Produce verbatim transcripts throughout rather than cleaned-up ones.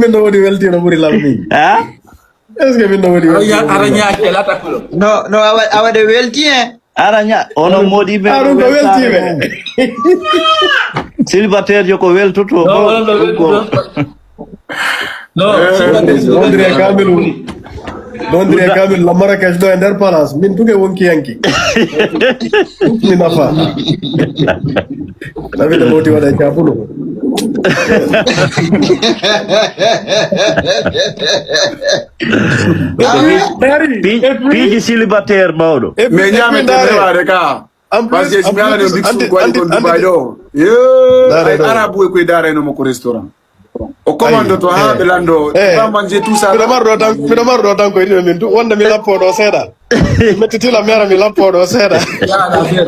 Min no woni weltiino ɓuri lammi. Ha? Est-ce que min no woni weltiino ɓuri lammi? No, no, awa, awa de welti, hein. Ara nya, ono modi be. Aru ko welti be. Célibataire jo ko weltoto. No, no, no, no. Dondre kamil. Dondre kamil la Marrakech do e nder palace. Min tuge wonki yanki. Mi nafa. Nabi da moti wada chapulu. Piiji célibataire mawɗo. Mais ñaame temewaade ka. Parce que si mi alani on big four ko waɗi ko Dubai ɗo. Ay arabu e koye daarayno mo ko restaurant. O commande to ha ɓe lando. Pas manger tout ça. Miɗo marɗo tan, miɗo marɗo tan ko yiɗi min tu wonde mi lappo ɗo seeɗa. Mettitila mi ara mi lappo ɗo seeɗa.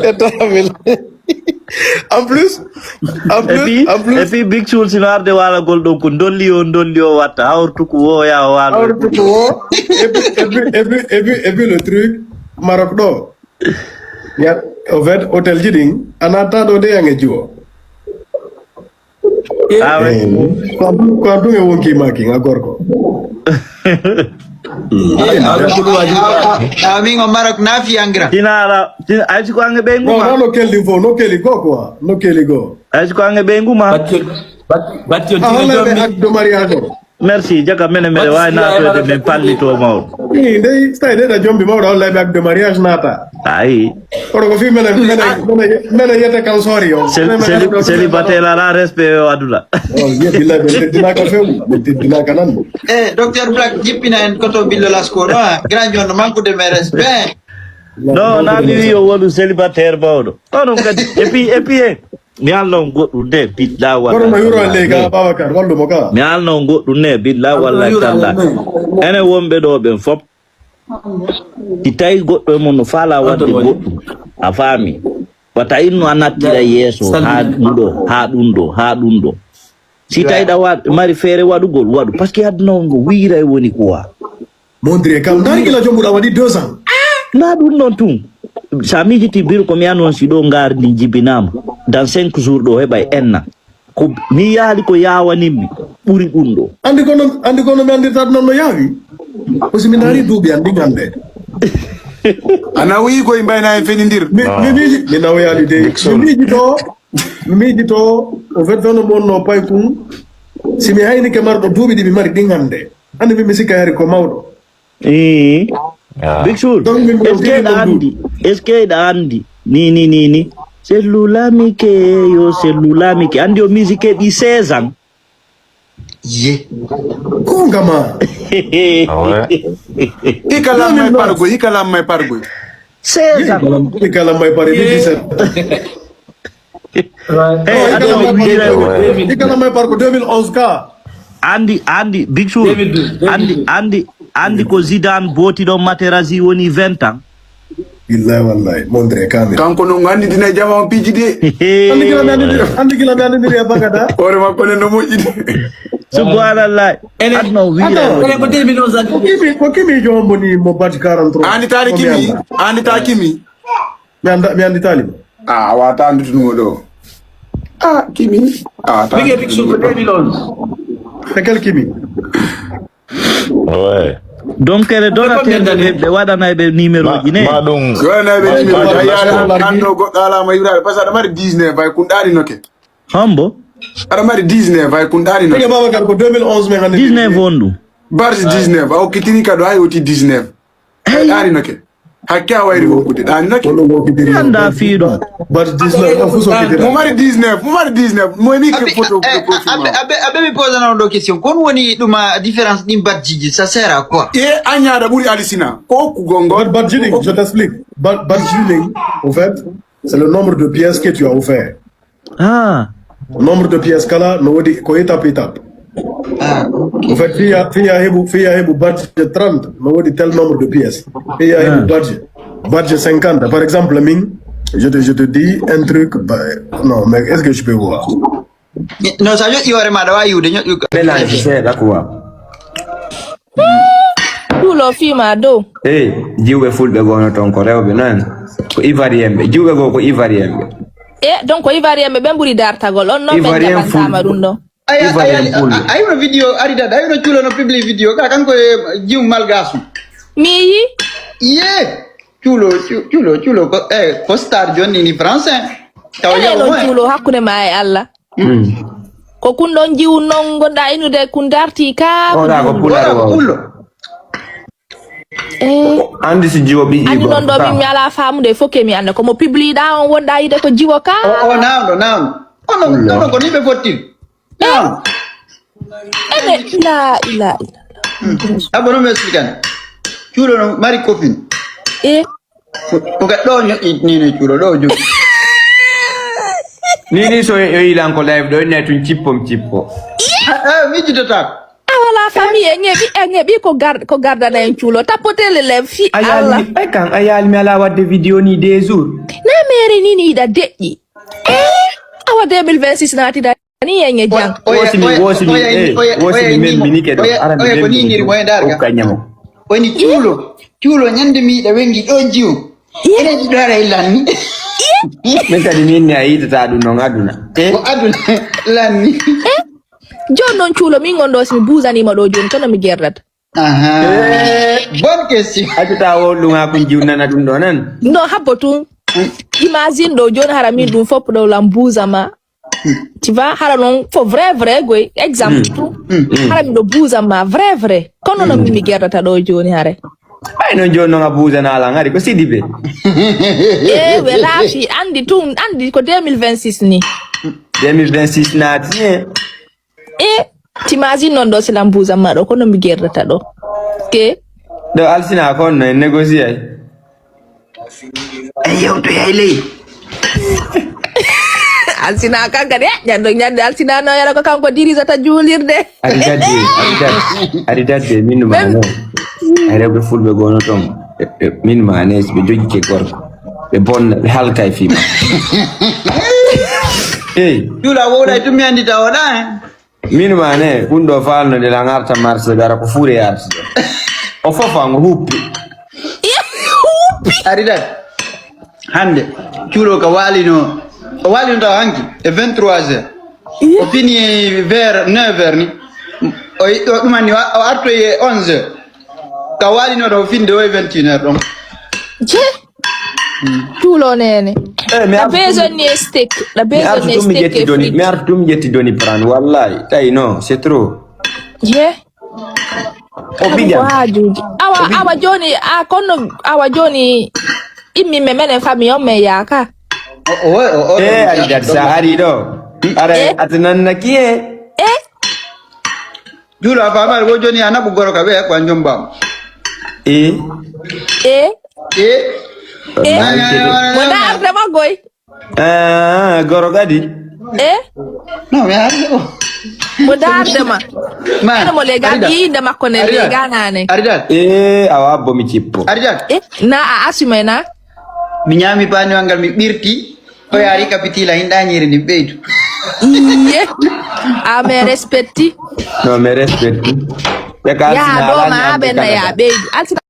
Etta mi. En plus, en plus, en plus. Et puis Big Soul sino arde waalagol ɗon ko dolli o dolli o watta hawrtu ko wo ya o waalo. Hawrtu ko wo. Et puis, et puis, et puis, et puis, et puis le truc Maroc ɗo. Ya, au fait, hôtel ji ɗin a natta ɗo de yange jiwo. Ah ouais. Ko an ɗum e wonki maki nga gorko. Amin o Maroc na fiyangira. Tinara, tin ay ko ange be nguma. No no kelli fo, no kelli go quoi, no kelli go. Ay ko ange be nguma. Batti batti batti on tino jommi. Ak do mariage. Merci jaga mene mene way naatoyde min pallito mawɗo. Ndey stay de da jombi mawɗo holla ɓe abde mariage naata. Ayi. Kono ko fi mene mene mene yete kan sori o. Célibataire ala respect o aduna. Ye billahi ɓe teddinaka few ɓe teddinaka nan. E docteur Black jippina en koto billo lasko no grand jonno manque de mes respect. Non na mi wi o wonu célibataire mawɗo. Onon kadi et puis et puis. Mi alno on goɗɗum de billa walla. Kono no yuro ley ka Babacar wallu mo ka. Mi alno on goɗɗum de billa walla talla. Ene wonɓe ɗo ɓen fop. Si tawi goɗɗo e mon no faala wadde goɗɗum a faami. Wata inno a nattira yeeso ha ɗum ɗo ha ɗum ɗo ha ɗum ɗo. Si tawi ɗa wa mari feere waɗugol waɗu parce que aduna on ngo wiiray woni quoi. Mondire kam ndaari gila jombuɗa waɗi deux ans. Na ɗum ɗon tun. Sa mijiti biro ko mi anonsi ɗo ngardi jibinama dans cinq jours ɗo heɓay enna. Ko mi yaali ko yawanimmi ɓuri ɗum ɗo. Andi kono andi kono mi andirta ɗum non no yaawi. Ko si mi ndaari duuɓi an ɗi gande. A nawoyi koye mbayna en fenindir. Mi mi miji mi nawoyaali de. Mi miji to mi miji to o fettono bonno paykun. Si mi haynike marɗo duuɓi ɗi mi mari ɗin hande. Andi min mi sikka yari ko mawɗo. Ii. Big Soul. Est-ce que ɗa andi? Est-ce que ɗa andi? Ni ni ni ni. Sellulamike yo sellulamike. Andi o musique ɓi seize ans. Ye. Kungama. Hika lamma e pargoy, hika lamma e pargoy. Seize ans. Hika lamma e pargoy. Ikana may par ko deux mille onze ka. Andi andi Big Soul. Andi andi andi ko Zidane boti ɗon Materazzi woni vingt ans. Billahi wallahi mondre kamil. Kanko non andi dina jama on piji de. Andi gila mi andi andi gila mi andi e bagada. Ore makko ne no moƴƴi de. Subhanallah. Adno wiira. Ko deux mille onze ko kimi ko kimi jombo ni mo bati quarante-trois. Andi tari kimi. Andi tari kimi. Mi anda mi andi taliba. Ah, awa ta andutunumo ɗo. Ah, kimi. Ah, ta Big Epic Super Baby Loans. C'est quel Kimi? Ouais. Donc elle donne à ɓe waɗanay ɓe numéro ji ne. Ma ɗum. Ko waɗanay ɓe numéro ji. Ayana kanto goɗɗo ala ma yuraɓe parce que aɗa mari dix-neuf ay kun ɗaɗi noke. Hombo? Aɗa mari dix-neuf ay kun ɗaɗi noke. Ege Babacar ko deux mille onze men hande. dix-neuf on ɗum. Barge dix-neuf a okkitiri kado ay oti dix-neuf. Ay ɗaɗi noke. Hakke a wayri wokkude ɗaani nake. Anda fiiɗo. Bat dix-neuf o fu sokkitira. Mo mari dix-neuf, mo mari dix-neuf. Mo ni ke photo ko ko suma. Abe abe mi posa na ndo question. Kon woni duma différence din batjiji ça sert à quoi? E anya da buri alisina. Ko ku gongo. Bat batjini, je t'explique. Bat batjini en fait, c'est le nombre de pièces que tu as offert. Ah. Nombre de pièces kala no wodi ko étape étape. Ah, okay. En fait fiya fiya hebu fiya hebu badge trente no wodi tel nombre de pièces. Fiya hebu badge badge cinquante par exemple min je te je te dis un truc bah, non mais est-ce que je peux voir? Non ça yo iware ma dawa yude nyo. Bela je sais d'accord. Ɗulo fiima dow. Eyi, jiwɓe fulɓe goo no toon ko rewɓe noon. Ko ivoirienɓe. Jiwɓe goo ko ivoirienɓe. E donc ko ivoirienɓe ɓen ɓuri dartagol on noon ɓen jaɓantaama ɗum ɗon. Ay, ay, ay, ay, ay, no video ari dada, ay, no cuulo no public video, ka kanko e jiw malgasu. Mi yi? Ye. Cuulo, cu-, cuulo, cuulo, ko, eh, ko star jonni ni français. Taw yaw non cuulo hakkunde ma e Allah. Mm. Ko kun ɗon jiwu non ngonɗa inude kun darti ka. Ora ko pulaar. Ora ko pullo. Eh. Andi si jiwo ɓiƴƴi. Andi non ɗo min mi ala faamude fof ke mi anda ko mo publiɗa on wonɗa yide ko jiwo ka. O, o nawɗo, nawɗo. Onon, onon ko ni ɓe fottiri. Nawɗo. Ene, ila, ila, ila. Abba no mi explican. Cuulo no mari kofin. Eh. Ko, ko ka ɗo ñoƴƴi ni no cuulo ɗo jogi. Ni, ni so yo yilan ko live ɗo, ne tun cippom cippo. Ah, ah, mi jidata. A wala famille, en heɓi, en heɓi ko gar-, ko gardana en cuulo. Tapoter le live fi Allah. Ay kan, a yaali mi ala wadde video ni deux jours. Na mere ni ni da deƴƴi. Eh, awa deux mille vingt-six naati da ni en e jang. Wosi mi, wosi mi, eh, wosi mi men mi ni ke ɗo. Ara mi men mi ni ke ɗo. Woni cuulo, cuulo ñande mi da wengi ɗo jiw. Ene ɗiɗo ara e lanni. Min kadi min ni a yitata ɗum noon aduna. Eh? Ko aduna lanni. Eh? Jooni noon cuulo min ngon ɗo si mi buusanima ɗo jooni kono mi gerdata. Aha. Eh. Bonne question. Accata o ɗum ha kun jiw nana ɗum ɗo nan. No habbo tun. Imagine ɗo jooni hara min ɗum fof ɗo lam buusama. Tu vois, hara noon fo vrai, vrai goy. Exemple. Mm. Mm. Hara miɗo buusanma vrai, vrai. Kono no min mi gerdata ɗo jooni hare. Ay noon jooni noon a buusana lan hari ko Sidibe. Eh, we laafi, andi tun, andi ko deux mille vingt-six ni. Deux mille vingt-six naati, eh. Eh, t'imagines noon ɗo si lan buusanma ɗo, kono mi gerdata ɗo. Ke? Ɗo Alsina ko on no en négocier ay. En yewtoyay ley. Alsina kan kadi, eh, ñande, ñande Alsina no yara ko kanko dirisata juulirde. Ari dadde, ari dadde, ari dadde, min ma no. Ay rewɓe fulɓe gono toon. Ɓe, ɓe, min ma ne, ɓe jogi ke gorko. Ɓe bonna, ɓe halka e fima. Ey. Juula wowla e tummi andi tawoɗa, eh. Min ma ne, kun ɗo falno de la ngarta marché gara ko fure yarde. O fofa ngo huppi. Huppi. Ari dat. Hande, cuulo ka walino. O walino taw hanki e vingt-trois heures. O fini vers neuf heures ni. O, o ɗumani o, o artoyi e onze heures. Ka walino ɗo finde o e vingt et une heures ɗon. Je. Cuulo nene. Eh, mi artu besoin ni steak. La besoin ni steak e frites. Mi artu mi ƴetti doni pran. Wallahi. Tawi non, c'est trop. Je. O ɓiƴam. Haajuuji. Awa, awa jooni, a konno, awa jooni immi me menen famille on me yaaka. O, o, o, o. Eh, ari dat sa ari ɗo. Ara, eh? Atananna kiye. Eh? Juula a faamaali wo jooni a naɓu goro ka ɓe ko a njombaama. Eh? Eh? Eh? Eh? Mo daarde ma goy. Ah, goro kadi. Eh? No, mi haali o. Mo daarde ma. Ma. Ene mo lega mi yinde makko ne lega nane. Ari dat. Eh, awa abbo mi cippo. Ari dat. Eh, na a assume na. Mi ñaami paani wangal mi ɓirti. O yaari kapitila hinɗa ñiiri ndi ɓeydu. Iye. A me respecti. No me respecti. Ɓe ka ya alsina do ala ma ñamde aɓe na kala ya ka. Ɓeydu. Alsina